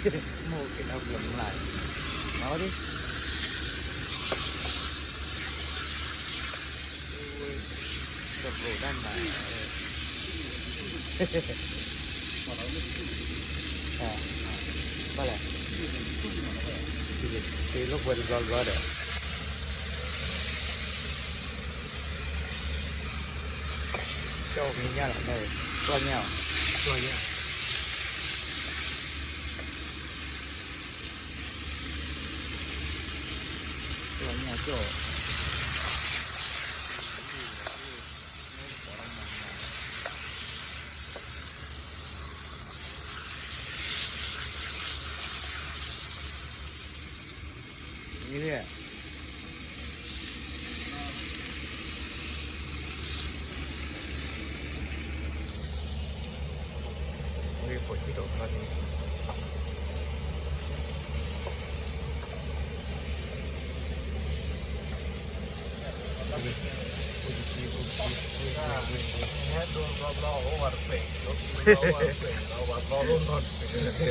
မိၢ်က့ၤနီၢ်ဘျီမလၢ်, မၤဝဲဒ်, တဘိးတၢ်မၤ, ဘၣ်လဲၣ်, တ့လိာ်ပှဲၤတဘျီဘျီဒီး, ကၠီမံၤညၣ်လီၤ, ကၠီညၣ်, ကၠီညၣ် ကၠီညၣ်ကၠီ, မ့ၢ်,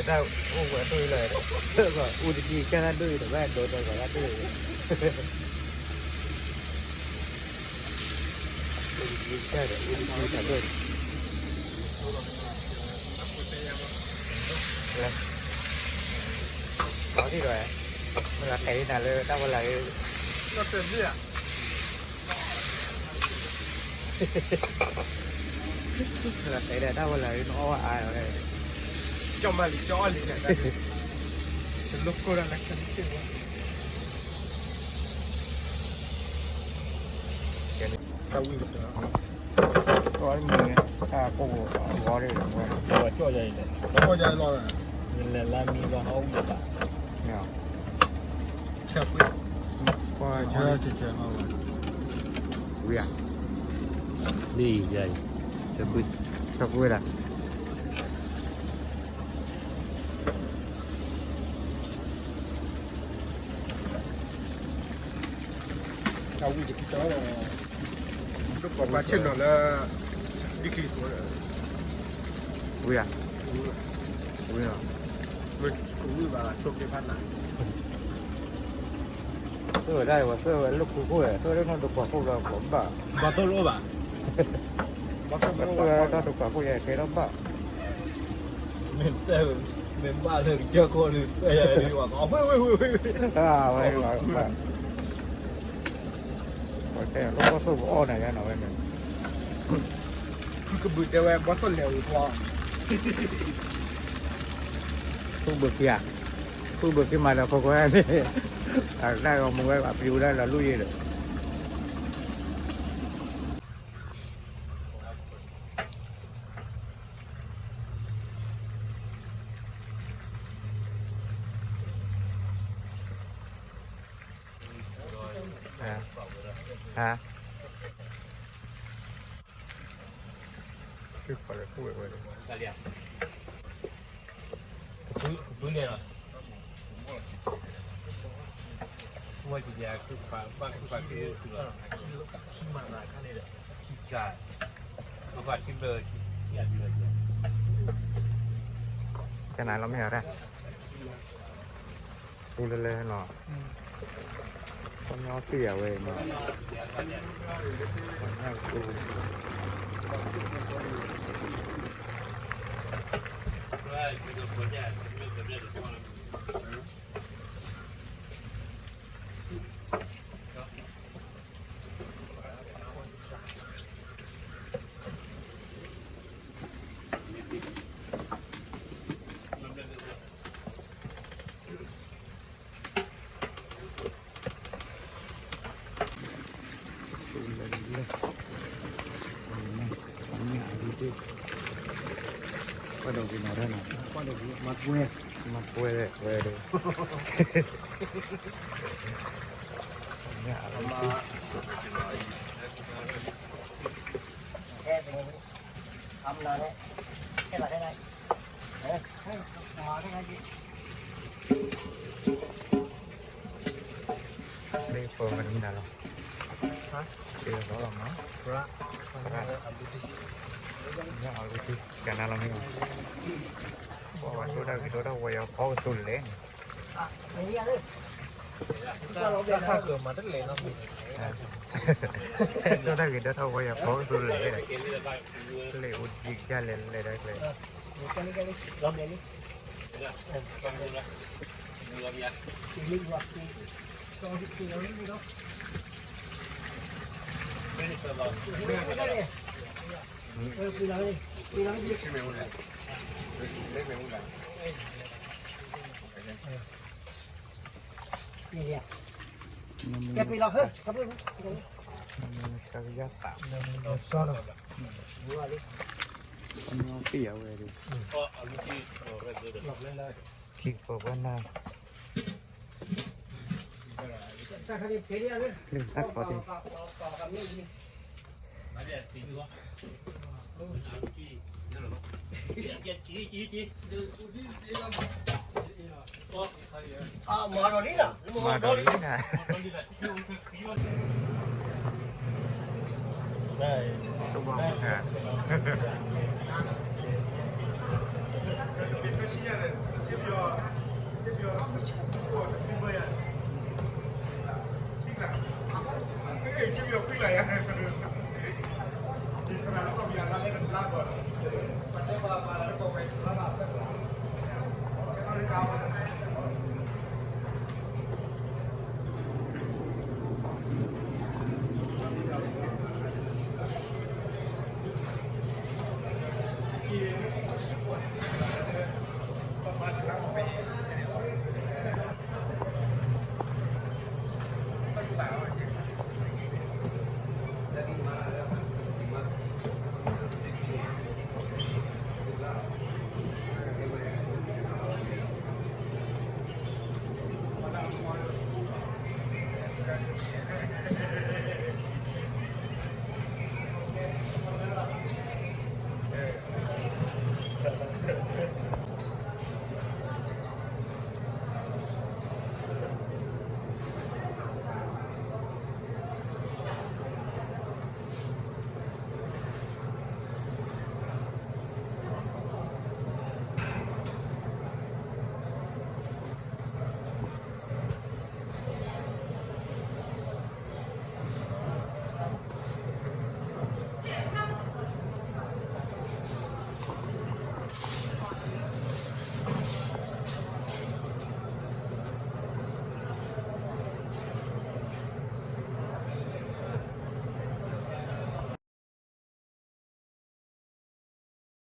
တၢ်အိၣ်ဝဲဒိၣ်လီၤ, အူတကံကၢ်တၢ်ဒိၣ်အံၤဒီး ဘၣ်ဒိၣ်ဒီးကၢ်တၢ်ဒိၣ်အံၤ, အူတကံကၢ်တၢ်ဒိၣ်အံၤဒီး ဘၣ်ဒိၣ်ဒီးကၢ်တၢ်ဒိၣ်အံၤ, လီၤဒ်ဒီး, မ့ၢ်လီၤတဲာ်လံနၤလၢတၢ်ဝဲလၢ်, မ့ၢ်လီၤတဲာ်ဒီးတၢ်ဝဲလၢ် နအီၣ်ဝဲအါလီၤ, ကၠီမၤလံ ကၠီအီၣ်လံ, တလိၣ်ကိၢ်ဒၣ်လၢခဲလၢာ်, တၢ်ဝံၣ်ကတၢၢ်, ကၠီမံၤ, တၢ်ကိၢ်ကိၢ်အဂီၢ်ဒၣ်, ကၠီယၤအံၤလဲၣ်, လဲၤလၢမံၤဘျီနအီၣ်ဝံၣ်တဘၣ်, ဆၢကွံာ်, ဆၢ, ဝံၣ်ဧါ, မ့ၢ်ယၤအံၤ, ဆၢကွံာ်, ဆၢကွံာ်ဝဲဒၣ် တၢ်ဝံၣ်တကတီၢ်, ဒိၣ်ပှၤဘၣ်ဆ့ၣ်နီၤလၢ, ဒ်ခံ, ဝံၣ်ဧါ, ဝံၣ်လီၤ, ဝံၣ်ဘၣ်ဆိးက့ဖးနၤ, သ့ၣ်ဝဲဒၣ်ဝဲသ့ၣ်ဝဲလၢခိခိၣ်ဝဲ သ့ၣ်ဝဲလၢနီၢ်ဒိးပှၤခိၣ်လီၤ ပှၤဘၣ်, ဘၣ်သိၣ်လိဘၣ်, ဘၣ်သိၣ်လိဘၣ်, တၢ်ဒိးပှၤခိၣ်ယဲၢ်ကဲထီၣ်ဘၣ်, မ့ၢ်, မ့ၢ်ဘၣ်လၢကစၢၢ်ခိၣ်န့ၣ် ဝဲ, ဝဲ, ဝဲ, ပှၤတဲလၢဘီၣ်သိၣ်ပအီၣ်နၤယါနီၤဝဲန့ၣ်, ဖုကဘုးတဲဝဲဘီၣ်သိၣ်လဲၤဝံၤပှၤ, ဖုကဘုးခံဂၤ, ဖုကဘုးခံမၤလၢခိခိၣ်န့ၣ်, အတၢ်ဂီၤမူဝဲအပျံၤဝဲဒၣ်လီၤလူၢ်ယံၤဒီး ဟါ, ဟါ, ကနၤလီၤမ့ၢ်ဧါ, ပူလၢလဲၣ်နီၤ, ခီညီသ့ၣ်ယၤဝဲနီၤ, ပှၤဒိးက့ၤနီၤဒၣ်နီၤ, ပှၤဒိးက့ၤမၤပှဲၤ, မၤပှဲၤဝဲဒီး, လၢပှၤမၤတမံၤနၤလီၤ, ကဲလီၤမး, ကနၤလီၤမ့ၢ်, ပှၤဝဲဒိၣ် တၢ်ဂ့ၤဒီးတၢ်ဝီယၤဖီကသိးလဲၣ်န့ၣ်, တၢ်ဂ့ၤဒီးတၢ်ဝီယၤဖီကသိးလဲၣ်, လဲၤအိၣ်ဒံးကစၢ်လဲၤလဲၤဒၣ်ကျဲ, ထံကပၤဝဲနၤ, လၢတၢ်ခီၣ်ထံး မၤဒီးလံနၤ, တဘၣ်မုၢ်ခါ